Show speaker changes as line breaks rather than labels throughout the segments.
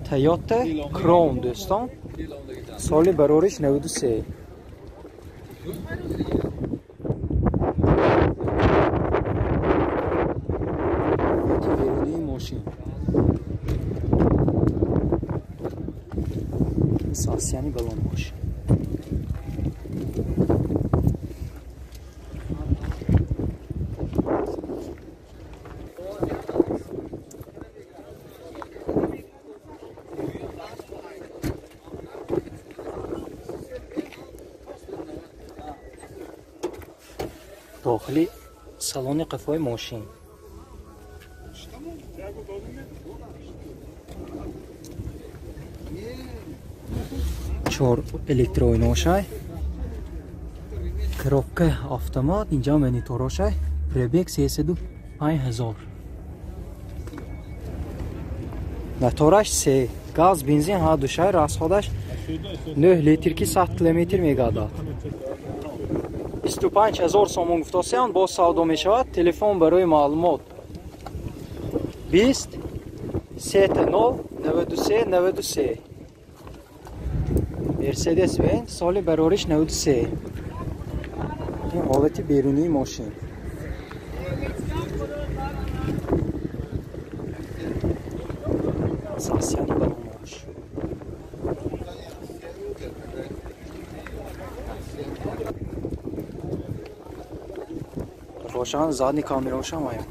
Toyota Crown дӯстон. Соли барориш 93. Берунии мошин. Сасияни балон мошин. Дохили салони қафои мошин. Чор электроойношай, коробка автомат, инҷа мониторошай, пробег 305 000. Мотораш 3, газ, бензин ҳар душай, расходаш 9 литр ки 100 километр мегардад. 25 000 сомон гуфтосеянд, боз савдо мешавад. Телефон барои маълумот 20 30 93 93. Мерседес Бенз соли барориш 93. Ин ҳолати берунии мошин. Сасияни балонош. Рошан задни камерошам аян.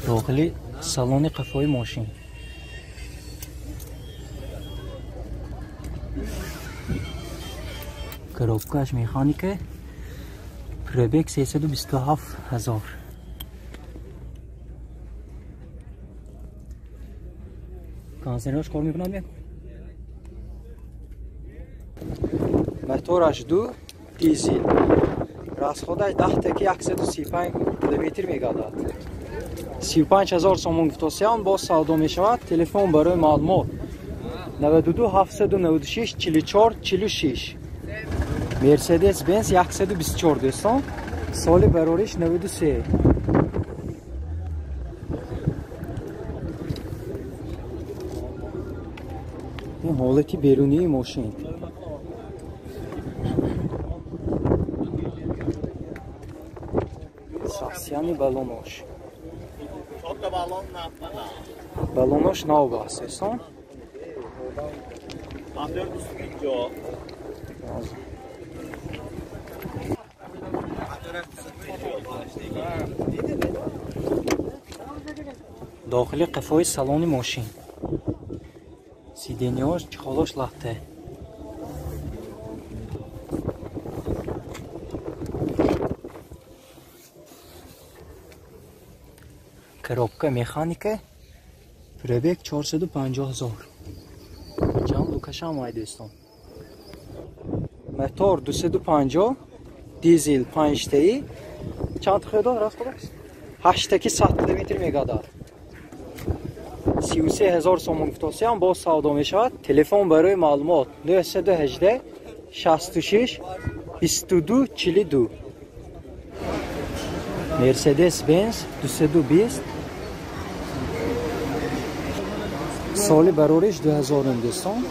Дохили салони қафои мошин. Коробкаш механика, пробег 327 000. Консерваш кор мекунад мекунад. Мотораш 2 дизел. Расходаш 10 таки 135 километр мегардад. 35 000 сомон гуфтосеянд, боз савдо мешавад. Телефон барои маълумот 92 796 44 46. Мерседес Бенз 124 дӯстон. Соли барориш 93. Ин ҳолати берунии мошин. Сасияни балонош. Балонош нав аст, дӯстон. Дохили қафои салони мошин. Сиденьяш чехолош латте. Коробка механика, пробег 450 000. Ҷам лукашам ай дӯстон. Мотор 250, дизел 5 таи. Чанд хӯдон раст худаш? 8 таки 100 километр мегардад. 33 000 сомон гуфтосиям, боз савдо мешавад. Телефон барои маълумот 918 66 22 42. Мерседес Бенз 220 соли барориш 2000 дӯстон.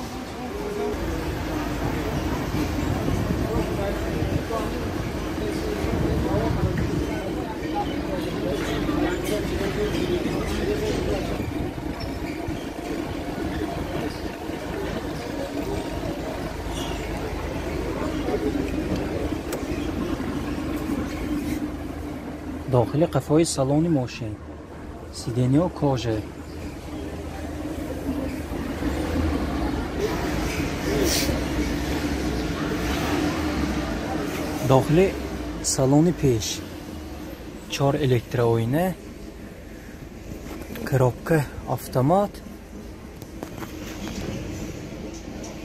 Дохили қафои салони мошин. Сиденьё кожа. Дохили салони пеш. 4 электроойна, коробка автомат,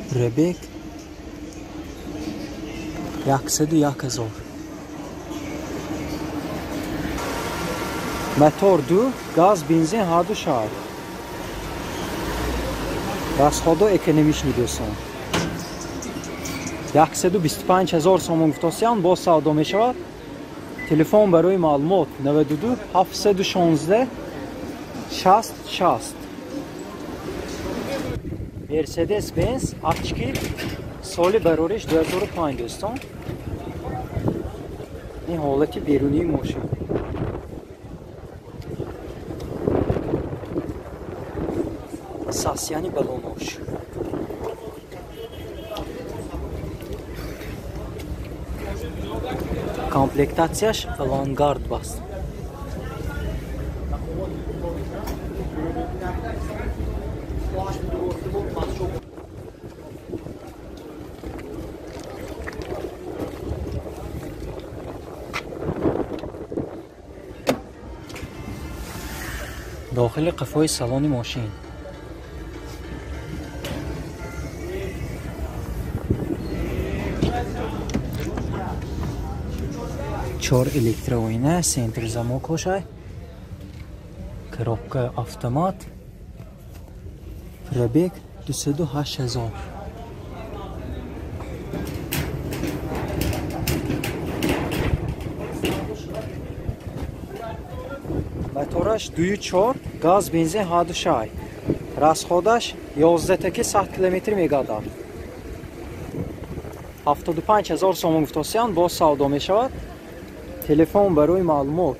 пробег 101 000. Мотор 2, газ, бензин ҳар ду шаҳр. Расходо экономичный дӯстон. 125 000 сомон гуфтосиян, боз савдо мешавад. Телефон барои маълумот 92 716 60 60. Мерседес Бенз Ачки соли барориш 2005 дӯстон. Ин ҳолати берунии мошин. Сасияни балонош. Комплектатсияш авангард баст. Дохили қафои салони мошин. Чор электроойна, центр замок ошай, коробка автомат, пробег 208 000. Мотораш 2.4, газ, бензин ҳаду шай. Расходаш 11 100 километр мегардад. 75 000 сомон гуфтосиян, боз савдо мешавад. Телефон барои маълумот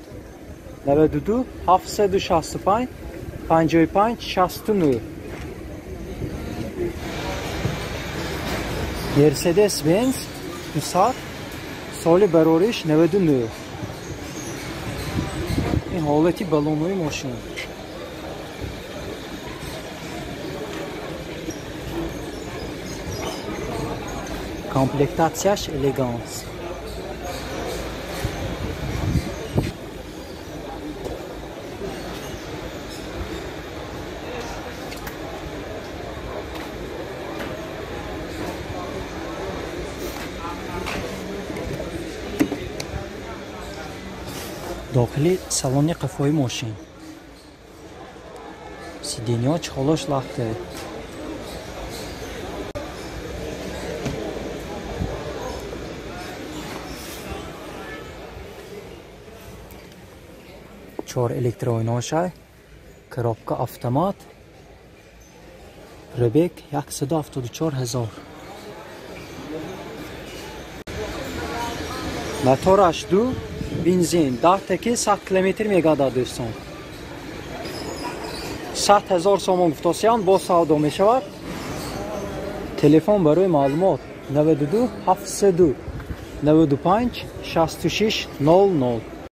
92 765 55 69. Мерседес Бенз 200 соли барориш 99. Ин ҳолати балонои мошин. Комплектатсияш элеганс. Дохили салони қафои мошин. Сиденьё чхолош лахте. Чор электроойношай, коробка автомат, пробег 174 000. Мотораш 2, бензин 10 100 километр мегардад дӯстон. 100 000 сомон гуфтосиян, боз савдо мешавад. Телефон барои маълумот 92 702 95 66 00.